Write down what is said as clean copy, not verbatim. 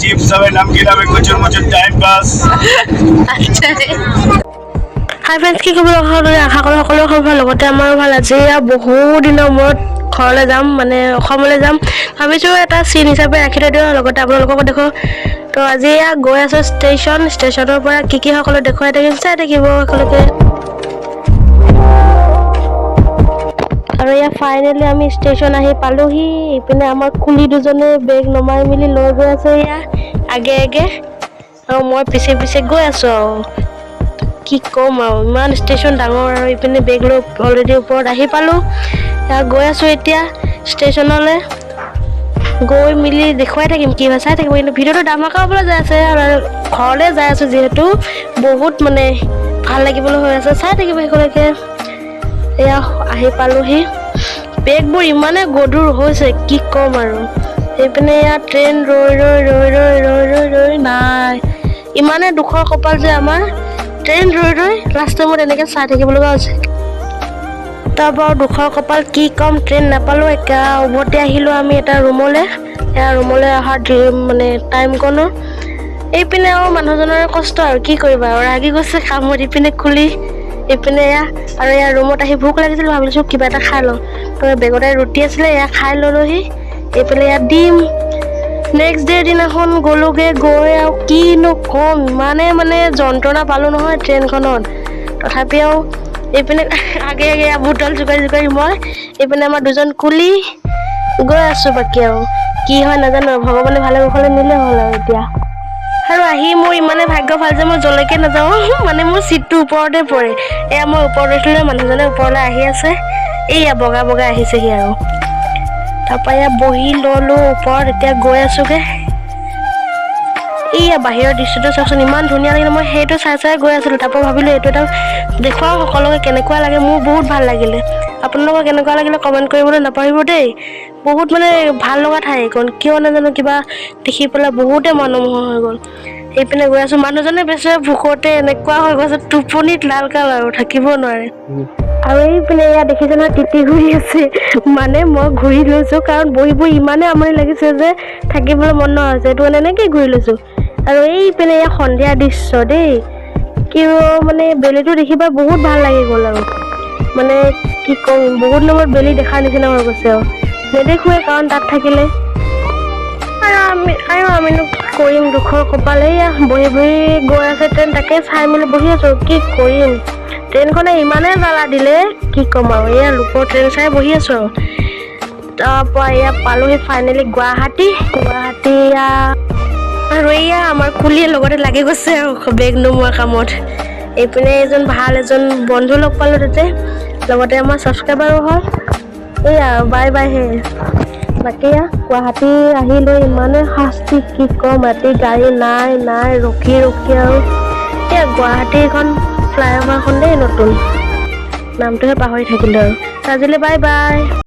Chips হবে, নামকিন হবে, কচুৰ মুচুৰ, টাইম পাস। আচ্ছা। হাই ফ্ৰেণ্ডছ, কি খবৰ সকলোৰে? আশা কৰোঁ সকলোৰে খবৰ ভাল, লগতে আমাৰো ভাল। আজি আৰু বহু দিনৰ মূৰত ঘৰলৈ যাম, মানে অসমলৈ যাম। ভাবিছোঁ এটা চিন হিচাপে ৰাখি থৈ দিওঁ, লগতে আপোনালোককো দেখো। তো আজি এয়া গৈ আছোঁ ষ্টেচন। ষ্টেচনৰ পৰা কি কি সকলো দেখুৱাই থাকিম, চাই থাকিব সকলোকে। আৰু এয়া ফাইনেলি আমি ষ্টেচন আহি পালোহি। ইপিনে আমাৰ কুলি দুজনে বেগ নমাই মেলি লৈ গৈ আছে এয়া আগে আগে, আৰু মই পিছে পিছে গৈ আছোঁ। আৰু কি ক'ম আৰু, ইমান ষ্টেচন ডাঙৰ। আৰু ইপিনে বেগ লৈ অলৰেডি ওপৰত আহি পালোঁ। এয়া গৈ আছোঁ এতিয়া ষ্টেচনলৈ। গৈ মেলি দেখুৱাই থাকিম কি হয়, চাই থাকিব। কিন্তু ভিডিঅ'টো ধামাকা হ'বলৈ যাই আছে আৰু ঘৰলৈ যাই আছোঁ যিহেতু বহুত মানে ভাল লাগিবলৈ হৈ আছে, চাই থাকিব শেষলৈকে। এয়া আহি পালোহি। বেগবোৰ ইমানে গধুৰ হৈছে, কি ক'ম আৰু। সেইপিনে এয়া ট্ৰেইন ৰৈ ৰৈ ৰৈ ৰৈ ৰৈ ৰৈ ৰৈ নাই। ইমানে দুখৰ কপাল যে আমাৰ, ট্ৰেইন ৰৈ ৰৈ লাষ্ট টাইমত এনেকৈ চাই থাকিব লগা হৈছে। তাৰপৰা আৰু দুখৰ কপাল কি ক'ম, ট্ৰেইন নাপালোঁ। একে উভতি আহিলোঁ আমি এটা ৰুমলৈ। এয়া ৰুমলৈ অহা মানে টাইমকণো এইপিনে আৰু মানুহজনৰ কষ্ট আৰু কি কৰিবা আৰু, ৰাগি গৈছে কামত। ইপিনে খুলি এইপিনে এয়া আৰু এয়া ৰুমত আহি ভোক লাগিছিল, ভাবিছোঁ কিবা এটা খাই লওঁ। তো বেগতে ৰুটি আছিলে, এয়া খাই ল'লোহি। এইফালে ইয়াত ডিম। নেক্সট ডে দিনাখন গ'লোগৈ। গৈ আৰু কিনো ক'ম, ইমানে মানে যন্ত্ৰণা পালোঁ নহয় ট্ৰেইনখনত। তথাপি আৰু এইপিনে আগে আগে এয়া বোটল জোকাৰি জোকাৰি মই, এইপিনে আমাৰ দুজন কুলি গৈ আছোঁ। বাকী আৰু কি হয় নাজানো, ভগৱানে ভালে কুশলে নিলে হ'ল আৰু এতিয়া। আৰু আহি মোৰ ইমানে ভাগ্য ভাল যে মই যলৈকে নাযাওঁ, মানে মোৰ চিটটো ওপৰতে পৰে। এয়া মই ওপৰত উঠিলোঁ, মানুহজনে ওপৰলৈ আহি আছে। এইয়া বগা বগা আহিছেহি আৰু। তাৰপৰা এয়া বহি ল'লোঁ ওপৰত, এতিয়া গৈ আছোগৈ। এইয়া বাহিৰৰ দৃশ্যটো চাওকচোন, ইমান ধুনীয়া লাগিলে। মই সেইটো চাই চাই গৈ আছিলোঁ। তাৰপৰা ভাবিলোঁ এইটো এটা দেখুৱাওঁ সকলোকে কেনেকুৱা লাগে। মোৰ বহুত ভাল লাগিলে, আপোনালোকৰ কেনেকুৱা লাগিলে কমেণ্ট কৰিবলৈ নাপাহৰিব দেই। বহুত মানে ভাল লগা ঠাই এইকণ, কিয় নাজানো কিবা দেখি পেলাই বহুতে মনোমোহা হৈ গ'ল। সেইপিনে গৈ আছোঁ, মানুহজনে বেচেৰা ভোকতে এনেকুৱা হৈ গৈছে, টোপনিত লাল কাল আৰু থাকিব নোৱাৰে। আৰু এইপিনে এয়া দেখিছে নহয়, তিতি ঘূৰি আছে। মানে মই ঘূৰি লৈছোঁ, কাৰণ বহি বহি ইমানে আমনি লাগিছে যে থাকিবলৈ মন নোহোৱা হৈছে, সেইটো কাৰণে এনেকেই ঘূৰি লৈছোঁ। আৰু এইপিনে এয়া সন্ধিয়া দৃশ্য দেই। কিয় মানে বেলিটো দেখি পাই বহুত ভাল লাগি গ'ল। আৰু মানে কি ক'ম, বহুত দিনৰ মূৰত বেলি দেখাৰ নিচিনা হৈ গৈছে। আৰু নেদেখোৱে কাৰণ তাত থাকিলে। আৰু আমিনো কি কৰিম, দুখৰ কপাল। এয়া বহি বহি গৈ আছে ট্ৰেইন, তাকে চাই মেলি বহি আছোঁ, কি কৰিম। ট্ৰেইনখনে ইমানে জ্বালা দিলে, কি ক'ম আৰু। এয়া লোকৰ ট্ৰেইন চাই বহি আছোঁ। আৰু তাৰপৰা এয়া পালোহি ফাইনেলি গুৱাহাটী। গুৱাহাটী এয়া আৰু এয়া আমাৰ কুলিয়ে লগতে লাগি গৈছে আৰু বেগ নমোৱা কামত। এইপিনে এজন ভাল এজন বন্ধু লগ পালোঁ তাতে, লগতে আমাৰ ছাবস্ক্ৰাইবাৰো হয়। এইয়া বাই বাই হে। বাকী এয়া গুৱাহাটী আহি লৈ ইমানে শাস্তি, কি ক'ম। ৰাতি গাড়ী নাই নাই, ৰখি ৰখি। আৰু এয়া গুৱাহাটীখন ফ্লাইঅভাৰখন দেই নতুন, নামটোহে পাহৰি থাকিলোঁ। আৰু আজিলৈ বাই বাই।